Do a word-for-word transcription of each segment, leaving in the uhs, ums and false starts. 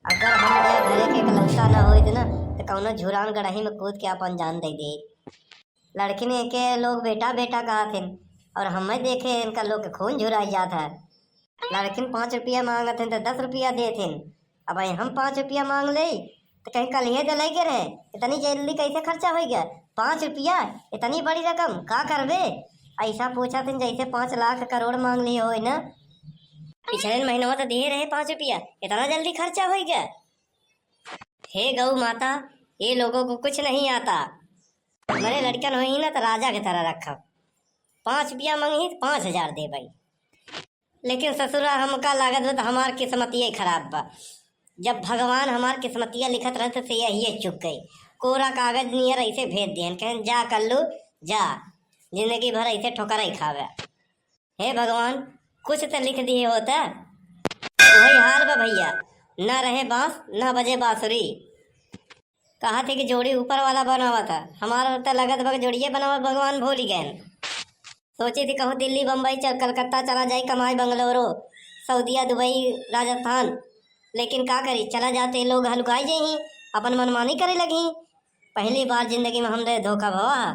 अगर हम यहाँ घरे के इकलौता न होइत ना, तो कौनो झुरान गड़ही में कूद के अपन जान दे देइत। लड़किन एके लोग बेटा बेटा कहत हिन, और हमें देखे इनका लोग के खून झुराई जात है। लड़किन पाँच रुपया मांगत हिन तो दस रुपया देत हिन। अब भाई हम पाँच रुपया मांग ले तो कहीं कल ये जलाई के रहे, इतनी जल्दी कैसे खर्चा हो गया? पाँच रुपया, इतनी बड़ी रकम का करबे? ऐसा पूछत हिन जैसे पाँच लाख करोड़ मांग लिए होए ना। पिछले महीनवा तो दिए रहे पाँच रुपया, इतना जल्दी खर्चा हो गया? हे गौ माता, ये लोगों को कुछ नहीं आता। मरे लड़कन होई ना तो राजा की तरह रखब। पाँच रुपया मंगी तो पाँच हजार देबई। लेकिन ससुरा हमका लागत बा तो हमार किस्मतिये खराब बा। जब भगवान हमार किस्मतिया लिखत रहते तो यही चुक गई। कोरा कागज नियर ऐसे भेज दिहन, कहन जा कल्लू जा, जिंदगी भर ऐसे ठोकर ही खावे। हे भगवान, कुछ तो लिख दिए होता। वही हाल बा भैया, ना रहे बांस ना बजे बांसुरी। कहा थे कि जोड़ी ऊपर वाला बनावा था, हमारा तो लगत बा कि जोड़िए बनावा भगवान भूल ही गए। सोची थी कहूँ दिल्ली, बम्बई, चल कलकत्ता चला जाए कमाए, बंगलोरो, सऊदिया, दुबई, राजस्थान, लेकिन का करी, चला जाते लोग हलुकाई जाई, अपन मनमानी करे लगी। पहली बार जिंदगी में हमरे धोखा भवा।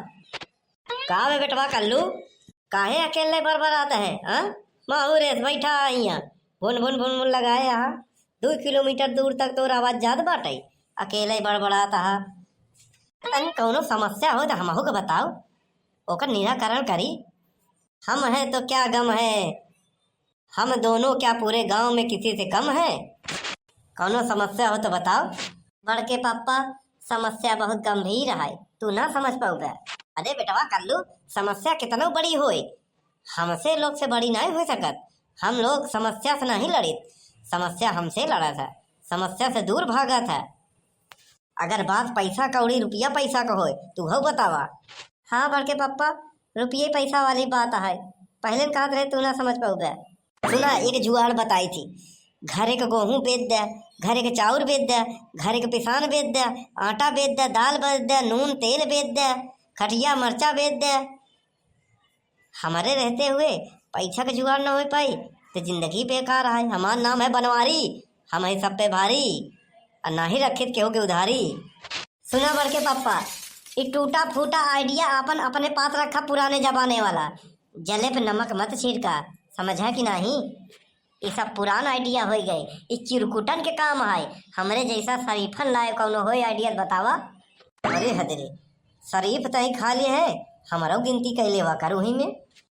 का बे बेटवा कल्लू, काहे अकेले बरबरात है, हाँ? माहू रेस बैठा हियाँ, भुन भुन भुन भुन लगाए यहाँ, दो किलोमीटर दूर तक तोर आवाज जात बाटे, अकेले बड़बड़ात हा। तनी कौनो समस्या हो तो हमहू के बताओ, ओकर निराकरण करी। हम हैं तो क्या गम है, हम दोनों क्या पूरे गांव में किसी से कम है? कौनो समस्या हो तो बताओ। बड़के पापा, समस्या बहुत गंभीर है, तू ना समझ पाउबे। अरे बेटवा कल्लू, समस्या कितनो बड़ी होए, हमसे लोग से बड़ी नहीं हो सकत। हम लोग समस्या से नहीं लड़ित, समस्या हमसे लड़त है, समस्या से दूर भागत है। अगर बात पैसा कौड़ी, रुपया पैसा का होए, तू हो बतावा। हाँ बड़के पप्पा, रुपये पैसा वाली बात है, पहले न कहत रहे, तू ना समझ पाउबे। सुना, एक जुगाड़ बताई थी, घरे के गेहूं बेच दे, घरे के चाउर बेच दे, घरे के पिसान बेच दे, आटा बेच दे, दाल बेच दे, नून तेल बेच दे, खटिया मरचा बेच दे। हमारे रहते हुए पैसा के जुगाड़ न हो पाई तो जिंदगी बेकार है। हमार नाम है बनवारी, हम है सब पे भारी, और ना ही रखित केहू के उधारी। सुना बड़के पप्पा, ई टूटा फूटा आइडिया आपन अपने पास रखा, पुराने जमाने वाला। जले पे नमक मत छिड़का, समझा कि नाही? ई सब पुरान आइडिया होई गए, ई चिरकुटन के काम है। हमरे जैसा शरीफन लाए कौनो होई आइडिया बतावा। अरे हदरे, शरीफ तई खा लिए है, हमरो गिनती कैले हुआ करू ही में।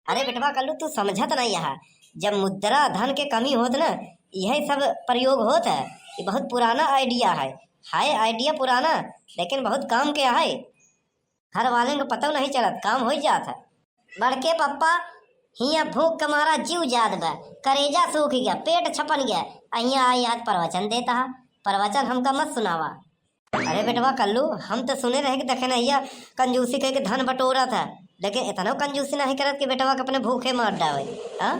अरे बेटवा कल्लू, तू समझत नहीं है, जब मुद्रा धन के कमी होत ना, यही सब प्रयोग होत है। ये बहुत पुराना आइडिया है, है आइडिया पुराना, लेकिन बहुत काम के है। घर वाले को पता नहीं चलत, काम हो जात है। बड़के पप्पा, हिया भूख के मारा जीव जात बा, करेजा सूख गया, पेट छपन गया, आ हिया आई आज प्रवचन देता है। प्रवचन हमका मत सुनावा। अरे बेटवा कल्लू, हम तो सुने रहे कि देखे नहिया कंजूसी कह के धन बटोरा था, लेकिन इतनो कंजूसी नहीं करत कि बेटवा के अपने भूखे मार डावे। हाँ,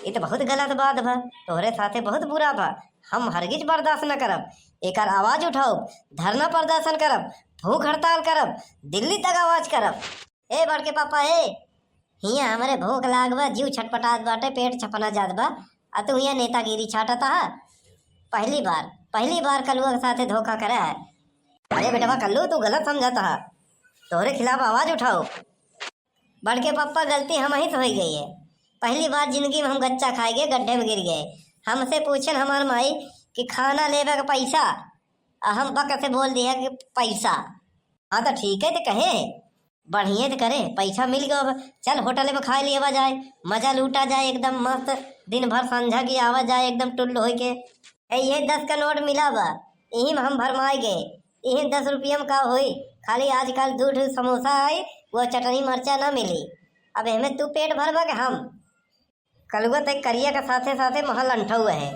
ये तो बहुत गलत बात बा, तोहरे साथे बहुत बुरा बा। हम हरगिज बर्दाश्त न करब, एकर आवाज उठाओ, धरना प्रदर्शन करब, भूख हड़ताल करब, दिल्ली तक आवाज करब। ए बड़के पापा, ए, हिया हमरे भूख लाग बा, जीव छटपटात बाटे, पेट छपना जात बा, आ तू हिया नेतागिरी छाटत हा। पहली बार, पहली बार कलुआ के साथे धोखा करे है। अरे बेटवा कल्लू, तू गलत समझत हा, तोहरे खिलाफ आवाज उठाओ। बड़के पप्पा, गलती हम ही से हो गई है। पहली बार जिंदगी में हम गच्चा खाए गए, गड्ढे में गिर गए। हमसे पूछन हमार माई कि खाना लेवे का पैसा, आ हम बक से बोल दिया कि पैसा। हाँ तो ठीक है, तो कहे बढ़िया तो करे, पैसा मिल गयो, अब चल होटल में खा लिया जाए, मजा लूटा जाए एकदम मस्त, दिन भर संझा की आवा जाए एकदम टुल्ल होई के। ए, ये दस का नोट मिला बा, यही में हम भरमाए गए। यही दस रुपया में का होई, खाली आजकल दू ठो समोसा आई, वो चटनी मरचा ना मिली। अब एमे तू पेट भरबा के हम? कलुआ तय करिया के साथे साथे महल अंठऊ है।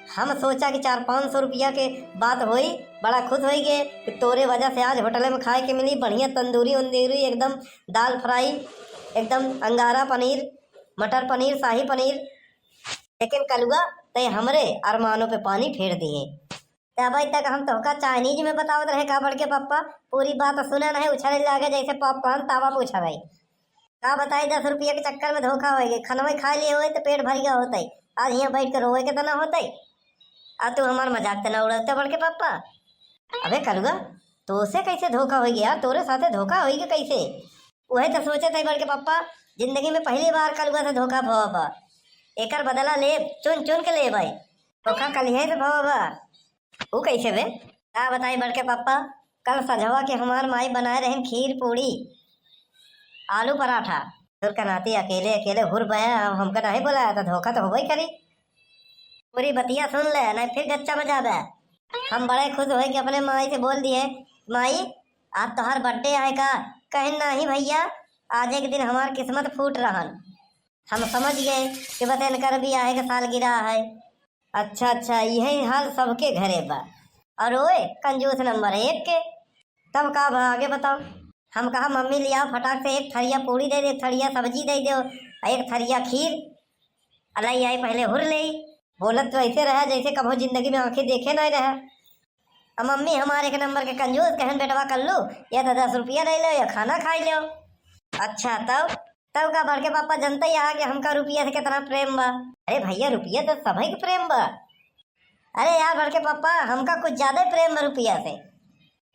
हम सोचा कि चार पाँच सौ रुपया के बात होई, बड़ा खुश होई गए कि तोरे वजह से आज होटल में खाए के मिली बढ़िया तंदूरी उंदूरी, एकदम दाल फ्राई, एकदम अंगारा पनीर, मटर पनीर, शाही पनीर। लेकिन कलुआ तय हमरे अरमानों पे पानी फेर दिए। ते अबे तक हम तोहका चाइनीज में बतावत रहे का बड़के पप्पा, पूरी बात सुने नहीं, उछले लागे जैसे पॉपकॉर्न तावा में उछले। का बताई, दस रुपया के चक्कर में धोखा हो गए, खनवे खा लिए होए तो पेट भर गया होते, आज यहाँ बैठ के रोए के तो ना होते। आ तू हमार मजाक त ना उड़ावत बड़के पप्पा। अबे कलुआ, तोसे कैसे धोखा होई गया? तोरे साथे धोखा होई के कैसे? उहे त सोचत है बड़के पप्पा, जिंदगी में पहली बार कलुआ से धोखा भवा बा। एकर बदला लेब, चुन चुन के लेब भाई। धोखा कलिहे से भवा बा। ऊ कैसे बे? का बताई बड़के पप्पा, कल सझवा के हमार माई बनाए रहिन खीर पूड़ी, आलू पराठा। तोर का नाती अकेले अकेले हुर बया, अब हमका नहीं बोलाया तो धोखा तो होबे करी। पूरी बतिया सुन ले, नहीं फिर गच्चा बजाबे। हम बड़े खुश होए कि अपने माई से बोल दिए, "माई, आज तोहार बर्थडे आए का?" कहे, "नहीं भैया, आज एक दिन हमार किस्मत फूट रहन।" हम समझ गए कि बस इनकर भी आए के सालगिरह है। अच्छा, अच्छा, यही हाल सबके घरे बा। और ओए, कंजूस नंबर एक के। तब का भा, आगे बताओ। हम कहा, "मम्मी, ले आओ फटाक से एक थरिया पूड़ी दे दे, एक थरिया सब्जी दे दो, एक थरिया खीर।" अलाई आई पहले हुर ले। बोलत तो ऐसे रहा जैसे कभो जिंदगी में आंखें देखे नहीं रहा। अब मम्मी हमारे एक नंबर के कंजूस, कहन, "बेटवा कल्लू, या तो दस रुपया ले लो या खाना खाई लो।" अच्छा, तब तब का बड़के पापा जनते यहाँ कि हमका रुपया से कितना प्रेम बा। अरे भैया, रुपया तो सभी के प्रेम बा। अरे यार बड़के पापा, हमका कुछ ज्यादा ही प्रेम बा रुपया से।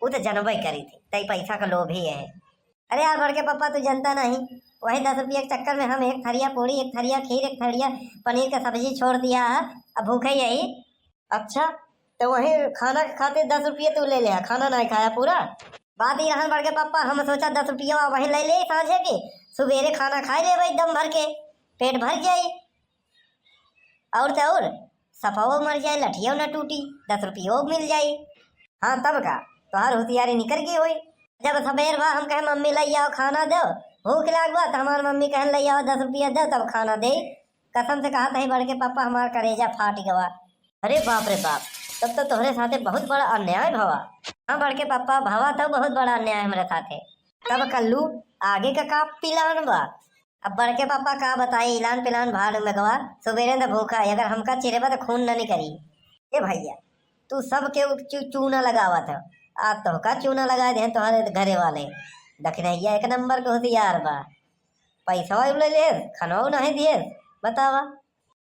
वो तो जनबे करी थी, तई पैसा का लोभ ही है। अरे यार बड़के पापा, तू जनता नहीं, वही दस रुपया के चक्कर में हम एक थरिया पूड़ी, एक थरिया खीर, एक थरिया पनीर का सब्जी छोड़ दिया है, अब भूखे ही यही। अच्छा, तो वही खाना के खातिर दस रुपये तू ले ले, खाना नहीं खाया पूरा। बात ये रहन बड़के पापा, हम सोचा दस रुपया वही ले ले सांझे के, सुबेरे खाना खाए लेबे दम भर के, पेट भर जाई। और तो और, सफाओ मर जाए, लठियो न टूटी, दस रुपयो मिल जाई। हाँ, तब का, तोहार होशियारी निकल गई होई। जब सबेर भा हम कहे, "मम्मी, लई आओ, खाना दो, भूख लाग बा," तो हमार मम्मी कहन, "लई आओ, दस रुपया दो, तब खाना दे।" कसम से कहा तही बड़के पापा, हमार करेजा फाट गवा। अरे बाप रे बाप, तब तो तोहरे साथे बहुत बड़ा अन्याय भवा। हाँ बड़के पापा, भवा तो बहुत बड़ा अन्याय हमरे साथे। तब कल्लू, आगे का का plan बा? अब बड़के पापा का बताई, इलान पिलान भाड़ में गवा, सुबेरे न भूखा है, अगर हमका चिरेबा तो खून न निकरी। ए भैया, तू सबके उ-, चू-, चूना लगावत है, आज तोहका चूना लगा दे तोहरे घरे वाले। दखिनैया एक नंबर के होशियार बा, पैसवा ले ले, खनवा नहीं दिए, बतावा।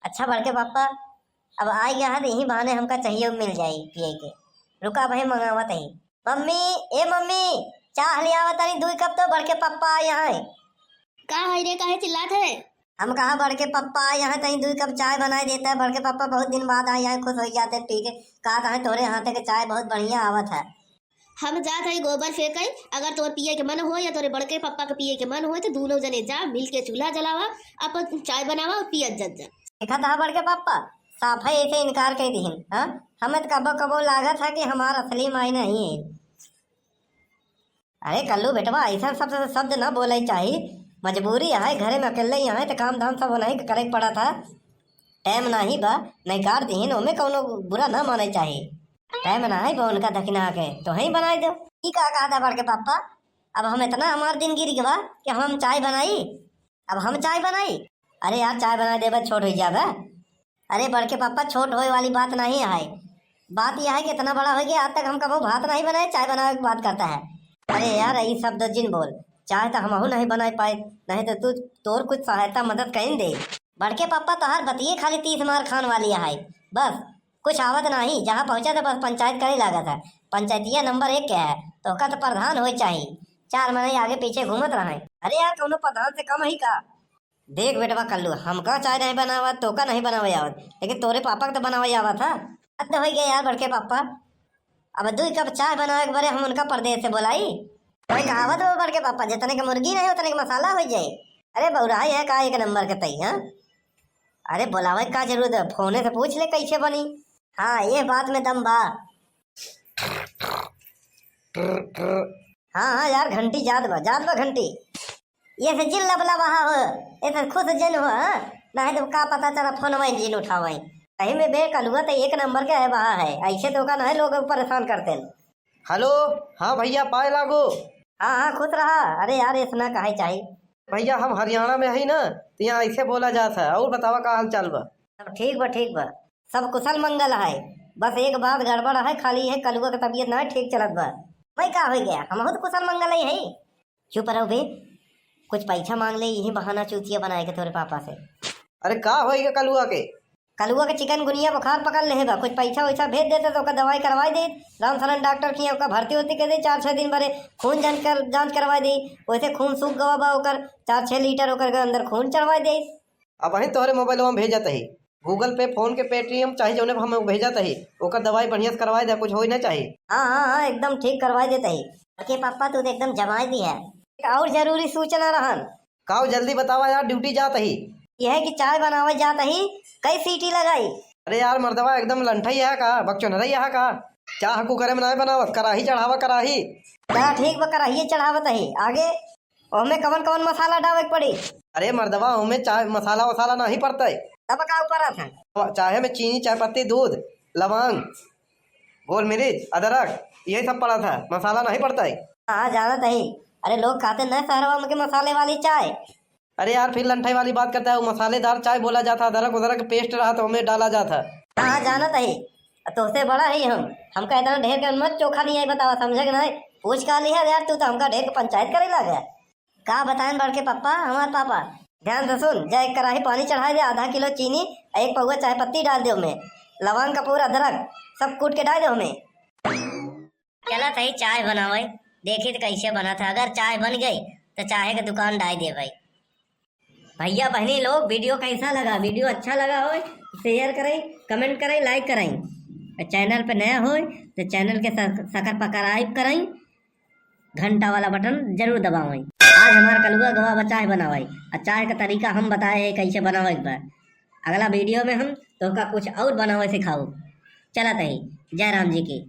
अच्छा बड़के पापा, अब आई गया है तो यही बहाने हमका चाहिए मिल जाई पिए के। रुका भाई, मंगावत ही। मम्मी, ए मम्मी, चाह ले आवा तनी दुई कप तो, बड़के पप्पा आए हैं। का है रे, काहे चिल्लात है? हम कहा बड़के पप्पा आए हैं, तनी दुई कप चाय बनाए देता है। बड़के पप्पा बहुत दिन बाद आए हैं, खुश हो जाते पी के। कहा था तोरे हाथ के चाय बहुत बढ़िया आवत है। हम जात हई गोबर फेंकई, अगर तोर पिए के मन हो या तोरे बड़के पप्पा के पिए के मन हो तो दोनों जने जा मिल के चूल्हा जलावा, अपन चाय बनावा और पियत जत जा। देखा था बड़के पप्पा, साफे ऐसे इनकार कर दिहिन, हाँ? हमें तो कबो कबो लागत है कि हमार असली माई नहीं है। अरे कल्लू बेटवा, ऐसा सब शब्द न बोले चाही, मजबूरी है, घरे में अकेले ही है तो काम धाम सब उन्हीं के करे के पड़ा था। टाइम नाही बा, नकार दिहिन, ओमे कौनो बुरा ना माने चाही। टाइम नाही बा उनका दखिना के, तोहई बनाई दो। ई का कहा था बड़के पापा, अब हम इतना हमार दिन गिर गवा कि हम चाय बनाई, अब हम चाय बनाई? अरे यार, चाय बनाए देबे, छोट हो जाबे। अरे बड़के पापा, छोट होए वाली बात नहीं है, बात यह है कि इतना बड़ा हो गया, आज तक हम कबो भात नहीं बनाए, चाय बनावे की बात करता है। अरे यार, ई शब्द जिन बोल, चाय तो हमहू नहीं बनाए पाए, नहीं तो तू, तोर कुछ सहायता मदद कइन दे। बड़के पापा, तोहार बतिये खाली तीस मार खान वाली है, बस कुछ आवत नाही, जहाँ पहुँचा तो बस पंचायत करे लागत है। पंचायतिया नंबर एक के है, तोहका तो प्रधान होए चाही, चार मनई आगे पीछे घूमत रहे। अरे यार, कौनो प्रधान से कम ही का? देख बेटवा कल्लू, हमका चाय नहीं बनावा, तोका नहीं बनावे आवत, लेकिन तोरे पापा के तो बनावे आवत है। हद हो गया यार बड़के पापा, अब दुई कप चाय बनावे के बरे हम उनका परदेस से बोलाई। कोई कहावत हो बड़के पापा, जितने के मुर्गी नहीं उतने के मसाला हो जाए। अरे बौराई है का एक नंबर के तई, हाँ? अरे बोलावे का जरूरत है, फोने से पूछ ले कैसे बनी। हाँ, ये बात में दम बा। हाँ, हाँ यार, घंटी जात बा, जात बा घंटी। ये से जिन लबला बहा हो, ये से खुश जन हो, हाँ? नहीं तो का पता चला फोन में जिन उठावे। सही में बे कलुआ तो एक नंबर के है बहा है, ऐसे तो का नहीं लोग परेशान करते हैं। हेलो, हाँ भैया, पाए लागो। हाँ, हाँ, खुश रहा। अरे यार, ऐसा ना कहे चाही। भैया, हम हरियाणा में हई ना, तो यहाँ ऐसे बोला जात है। और बतावा, का हाल चाल बा? सब ठीक बा, ठीक बा, सब कुशल मंगल है। बस एक बात गड़बड़ है, खाली है कलुआ के तबीयत ना ठीक चलत बा। भाई, का हो गया? हम तो कुशल मंगल ही है। चुप रहो बे, कुछ पैसा मांग ले, यही बहाना चूतिया बनाए के तोरे पापा से। अरे, का होई गया कलुआ के? कलुआ के चिकनगुनिया बुखार पकड़ लेहे बा, कुछ पैसा वैसा भेज देते तो ओकर दवाई करवाई देत। रामशरण डॉक्टर किहाँ ओकर भर्ती उर्ती कर दे, चार छह दिन बरे खून जांच कर, जांच करवाई दे। वैसे खून सूख गवा बा ओकर, चार छह लीटर ओकर के अंदर खून चढ़वाई दे। अबहीं तोहरे मोबाइलवा में भेजत ही, Google Pay, PhonePe, Paytm, चाहे जौने हम भेजत ही, ओकर दवाई बढ़िया से करवाई दे, कुछ होई ना चाही। हाँ, हाँ, हाँ, एकदम ठीक करवाई देत ही। अरे पापा, तू तो एकदम जमाई दिहे। एक और जरूरी सूचना रहन। काऊ, जल्दी बतावा यार, ड्यूटी जात ही। यह कि चाय बनावे जात ही, कई सीटी लगाई? अरे यार मर्दवा, एकदम लंठई है का, बकचोनरई है का? चाह कुकरे में नाय बनावत, कराही चढ़ावा, कराही। ता ठीक बा, कराही चढ़ावत ही। आगे ओहमे कवन कवन मसाला डावे के पड़ी? अरे मर्दवा, ओहमे चाय मसाला वसाला नाहीं पड़तै। तब का ऊपर आता? चाहे में चीनी, चाय पत्ती, दूध, लवांग, गोल मिरिच, अदरक, यही सब पड़त है, मसाला नाहीं पड़तै। हाँ, जानत ही। अरे लोग कहते न शहरवा में के मसाले वाली चाय। अरे यार, फिर लंठई वाली बात करता है, वो मसालेदार चाय बोला जाता है, अदरक उदरक paste रहा तो ओहमे डाला जाता है। हाँ, हाँ, जानत ही। तोहसे बड़ा ही हम, हमका इतना ढेर के मत चोखा नहीं आई बतावा, समझे कि नहीं? पूछ का लिहा यार, तू तो हमका ढेर के पंचायत करे लागे। का बताएं बड़के पप्पा, हमार पापा। ध्यान से सुन, जा एक कराही पानी चढ़ाई दे, आधा किलो चीनी, एक पौवा चाय पत्ती डाल दे ओमे, लवांग, कपूर, अदरक सब कूट के डाल दे ओमे। चलत ही चाय बनावे, देखी त कैसे बनत है। अगर चाय बन गई तो चाय के दुकान डाल दे भाई। भैया बहनी लोग, video कैसा लगा? Video अच्छा लगा होय, share करें, comment करें, like करें। और channel पे नया होय तो channel के सक-, subscribe करें, घंटा वाला button जरूर दबावें। आज हमार कलुआ गवा बा चाय बनावे, और चाय का तरीका हम बताए हैं कैसे बनावे एक बार। अगला video में हम तोहका कुछ और बनावे सिखाऊ। चलत ही, जय राम जी की।